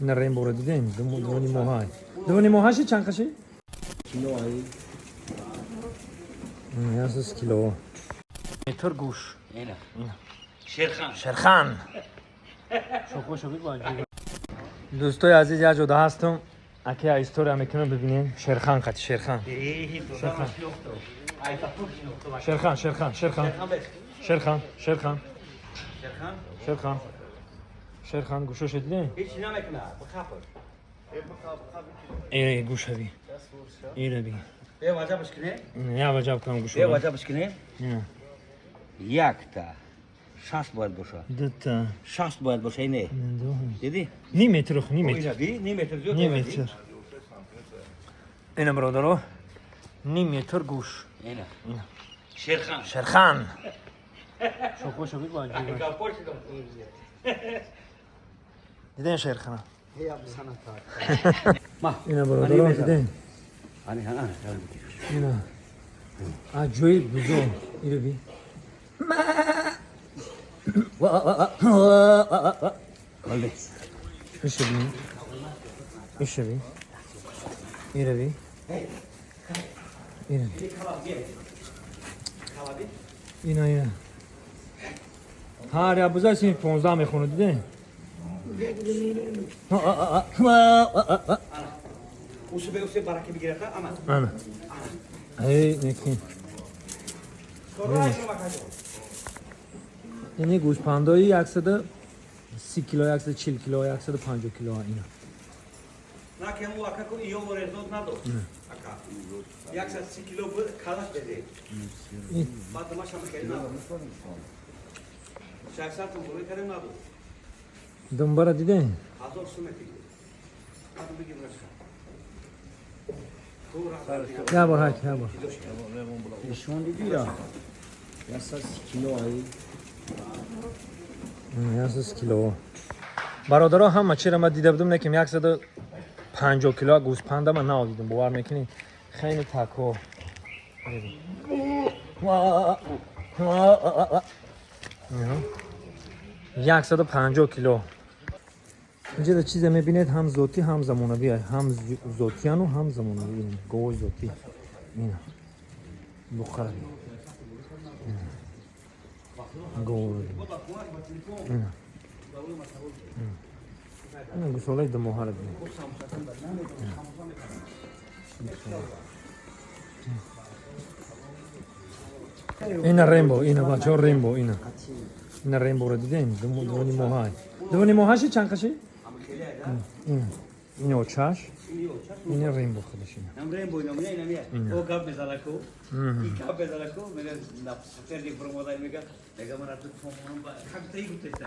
Ина рембора дидем, дувони моҳа. Дувони моҳаши чанд қаши? Кило ай. 130 кило. Метр гӯш. Ина. Шерхан. Шерхан. Дӯстои азиз, як ҷода ҳастам. Аки я история мекунам, бибинем. Шерхан қати Шерхан. Шерхан. Шерхан, Шерхан, Шерхан. Шерхан, Шерхан. Шерхан. Шерхан гӯшоша дидем? Ҳеч намекуна. Бихапа. Э, гӯшави. Ира би. Е ваҷабаш кине? Я ваҷаб кунам Е гӯшо. ваҷабаш кине? Якта. 60 бояд боша. Дута. 60 бояд боша ине. Диди? Ним метр, ним метр. Ина би, ним метр зиёд. Ним метр. Ина бародаро, ним метр гӯш. Ина. Шерхан. Шерхан. Дидем Шерхана? Ма. Ина бародаро, дидем? Ани, ана. Ина. Аҷоиб бузо. Иро би. Вале. Иша би. Иша би. Ира би. Ира би. Ина, ина. Ҳар як буза синфи 15 мехонад, дидем? Усу бе усу бараки бигирата, ама. Ана. Эй, некин. Ини гӯспандои 130 кило, 140 кило, 150 кило ина. На кему ака ку иё ворезот надо. Ака. 130 кило буд, калаш беде. Баъд ма шама хеле надо. 600 сум бурӣ кардем надо. Думбара дидем? 1000 сум метиги. Баъд бигир раша. Я бор ҳак, я бор. Нишон диди я? 130 кило ай. 130 кило. Бародаро, ҳама чиро ман дида будам, неким 150 кило гӯспанда ман надидам, бовар мекунӣ? Хеле тако. 150 кило. Инҷа чизе мебинед, ҳам зотӣ, ҳам замонавӣ, ҳам зотияну ҳам замонавӣ. Говои зотӣ. Ина. Бухара. Говои. Ина. Ина гӯсолаи думоҳаро бинед. Ина рембо, ина бачаҳо рембо, ина. Ина ремборо дидем? Дувони моҳа. Дувони моҳаши чанд қаши? Ина. Ина очаш. Ина рембо худаш ина. Нам рембо инам не инам я. О гап мезанаку. И гап мезанаку, мега на сафер ди промодай мега. Мега мана ту томонам ба как таи гуфтеста.